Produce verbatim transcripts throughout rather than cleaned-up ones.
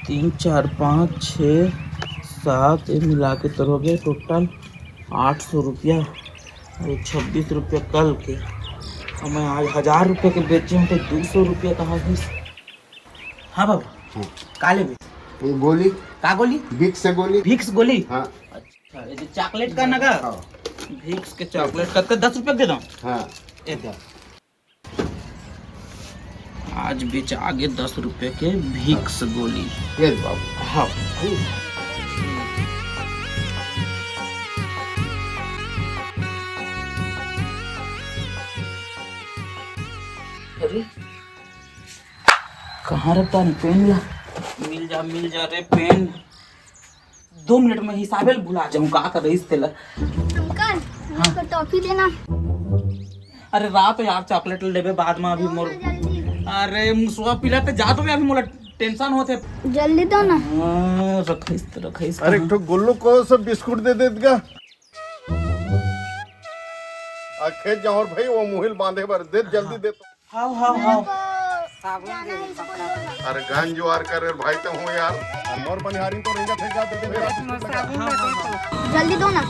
तीन, चार, पाँच, छः, सात, ये मिला के तोर हो गया टोटल आठ सौ रुपया। अउ छब्बीस रुपया कल के। अब मैं आज हजार रुपया के बेचे हूँ, तो दो सौ रुपया कहाँ गिस? हाँ बाबा, हाँ। का लेबे? वो गोली। का गोली? विक्स से गोली। विक्स गोली? हाँ। अच्छा, ये जो चॉकलेट का ना का? हाँ। विक्स के चॉकलेट का, का दस रुपया दे दो। हाँ। ये दे। आज बेच आगे दस रुपये के विक्स गोली। ये बाबू। हाँ। अरे, कहाँ रखता है पेन ला? मिल जा, मिल जा रे पेन। दो मिनट में हिसाबे ल भुला जाऊँ, का कर रहीस तेला। अंकल, हाँ। मेरे को टॉफी देना। अरे रात यार, चॉकलेट लेबे बाद में, अभी मोर। जल्दी। अरे मुसवा पिला ते जा तो मैं, अभी मोला टेंशन होते। जल्दी दो ना। हाँ, रखइस त रखइस अरे, एक कहाँ? ठो गोलू को सब बिस्कुट दे देत गा। अखे जाओ भाई, वो मुहिल बांधे बर दे, जल्दी दे तो। हाव, हाव, हाव। साबुन दे दे, कपड़ा दे। अरे गंज वार करे भाई, तो हूँ यार। मोर बनिहारिन तो रेंगत हे, जा दे दे मेरा। मोर साबुन दे दे। जल्दी दो ना।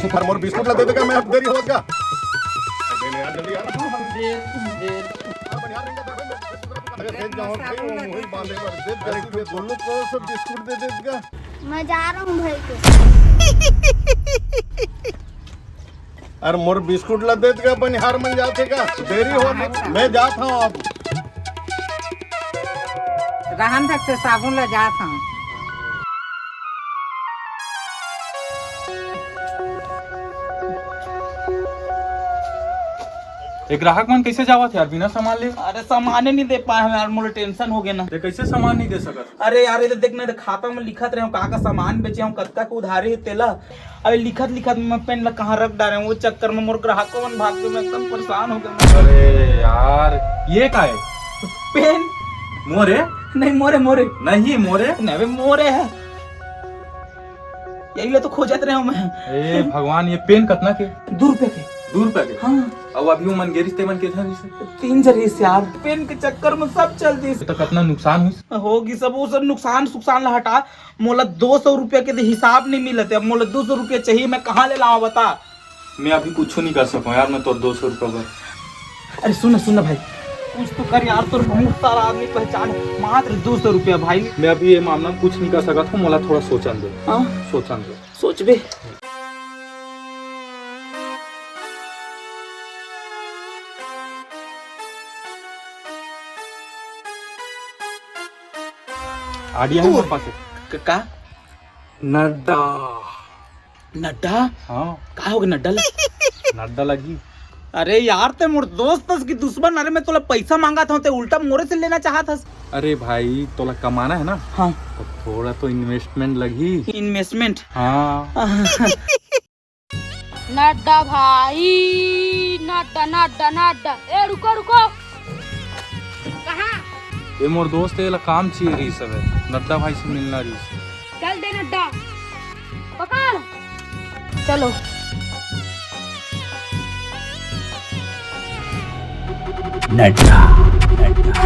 अरे मोर बिस्कुट ला दे दे, मैं अब देरी होत गा। दे ले यार, जल्दी यार। दे, दे। अरे बनिहार रेंगत हे भाई, अरे मोर साबुन ला दे दे। अरे जल्दी दे। गोलू को सब बिस्कुट दे दे गा। मैं जा रहा हूँ भाई के। अरे मोर बिस्कुट ला देत का, बनिहार मन जाथे का, देरी हो, मैं जात हूँ अब। रहन तक से साबुन ला जात हूँ। ये ग्राहक मन कैसे जावत यार, बिना सामान ले? अरे सामाने नहीं दे पाए हम यार, मोला टेंशन हो गया ना। ते कैसे सामान नहीं दे सकत? अरे यार, ये तो देख ना, ये तो खाता में लिखत रहे हूँ, का का सामान बेचे हूँ, कतका के उधारी है तेला। अबे लिखत लिखत मैं पेन ला कहाँ रख डारे हूँ, वो चक्कर में मोर ग्राहकों मन भाग के मैं एकदम परेशान हो गया। अरे यार, ये का है? पेन। मोरे? नहीं, मोरे, मोरे। नहीं, मोरे। नहीं, अबे मोरे है। यही ले तो खोजत रहे हूँ मैं। ए भगवान, ये पेन कतना के? दो रुपए के। दो रुपए के? हाँ। अब अभी वो मन गेरिस ते मन के था जैसे? तीन जरिस यार, पेन के चक्कर में सब चल दिस। तो कतना नुकसान हुई? होगी सब, वो सब नुकसान सुकसान ला हटा। मोला दो सौ रुपया के तो हिसाब नहीं मिलत हे। अब मोला दो सौ रुपया चाहिए, मैं कहाँ ले लाऊं बता? मैं अभी कुछ नहीं कर सकूँ यार, मैं तो दो सौ रुपया बर। अरे सुन, सुन भाई, कुछ तो कर यार, तोर बहुत सारा आदमी पहचान है, मात्र दो सौ रुपया भाई। मैं अभी ये मामला में कुछ नहीं कर सकत हूँ, मोला थोड़ा सोचन दे। हाँ? सोचन दे। सोचबे। आइडिया है मोर पास एक। क-, का? नड्डा। नड्डा? हाँ। का होगे नड्डा ला? नड्डा लगी। अरे यार, ते मोर दोस्त हस कि दुश्मन? अरे, मैं तोला पैसा मांगत हूँ, ते उल्टा मोरे से लेना चाहत हस। अरे भाई, तोला कमाना है ना? हाँ। तो थोड़ा तो investment लगी। Investment? हाँ। नड्डा भाई, नड्डा, नड्डा, नड्डा। ए, रुको, रुको। कहाँ? ये मोर दोस्त है, एला काम चाहिए रहीस हवे, नड्डा भाई से मिलना रहीस। चल दे नड्डा। पकड़। चलो। नड्डा, नड्डा।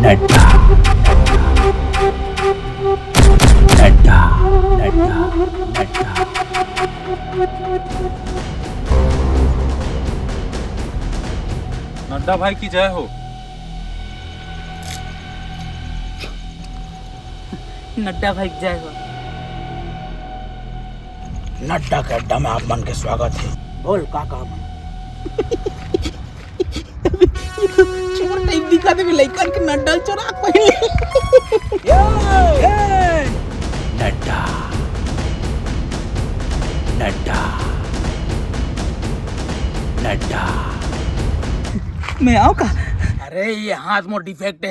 नड्डा, नड्डा, नड्डा, नड्डा। नड्डा भाई की जय हो। नड्डा भाई की जय हो। नड्डा के अड्डा में आप मन के स्वागत है। बोल, का काम है? ये तो चोर टाइप दिखा दे, लइकन के नड्डा चोरा पहले। नड्डा, नड्डा, नड्डा। मैं आऊँ का? अरे, ये हाथ मोर डिफेक्ट है।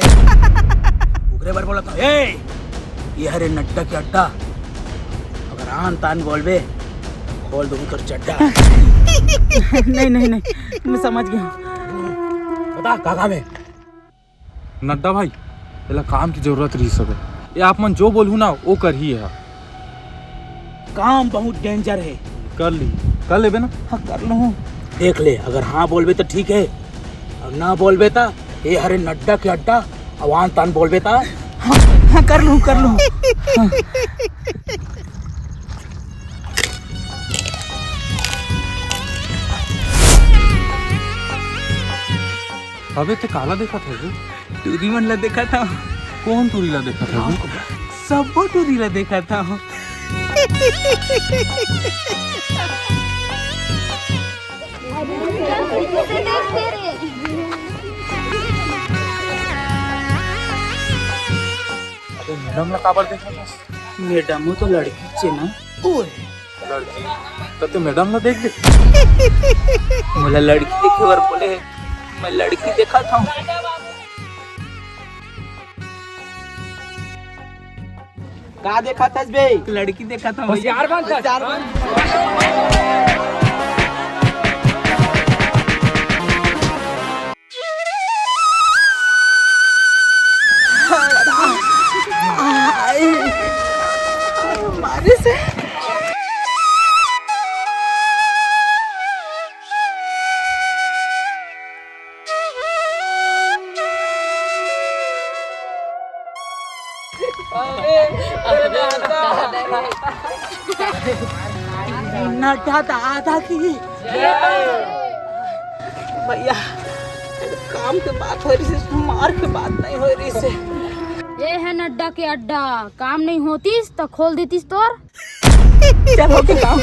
उगरे बार बोला था, ए, ये हरे नड्डा के अड्डा। अगर आन तान बोलबे, तो खोल दूंगी तोर चड्डा। नहीं, नहीं, नहीं, मैं समझ गया हूँ। बता, का काम है? नड्डा भाई, एला काम की जरूरत रही सके। ये आप मन जो बोलहू ना, वो करही है। काम बहुत danger है। कर ली, कर लेबे ना? हाँ, कर लूँ। देख ले, अगर हाँ बोलबे तो ठीक है, और ना बोलबे तो ये हरे नड्डा के अड्डा आवाज तान बोलबे ता। हाँ, हाँ, कर लूँ, कर लूँ। अबे ते काला देखत हस? टूरी मन ला देखत हँव। कौन टूरी ला देखत हस? सब्बो टूरी ला देखत हँव। अरे मैडम ला काबर देखत हस? मैडम वो तो लड़की चे ना। ओए। लड़की? त ते मैडम ला देख दे। मोला लड़की देखे बर बोले हे, मैं लड़की देखत हँव। का देखत हस बे? लड़की देखत हँव। होशियार बन। होशियार बन। मारे से। नड्डा दादा की। भैया, काम के बात हो रही से, मार के बात नहीं हो रही से। ये है नड्डा के अड्डा, काम नहीं होतीस तो खोल देतीस तोर। चल, ओके, काम।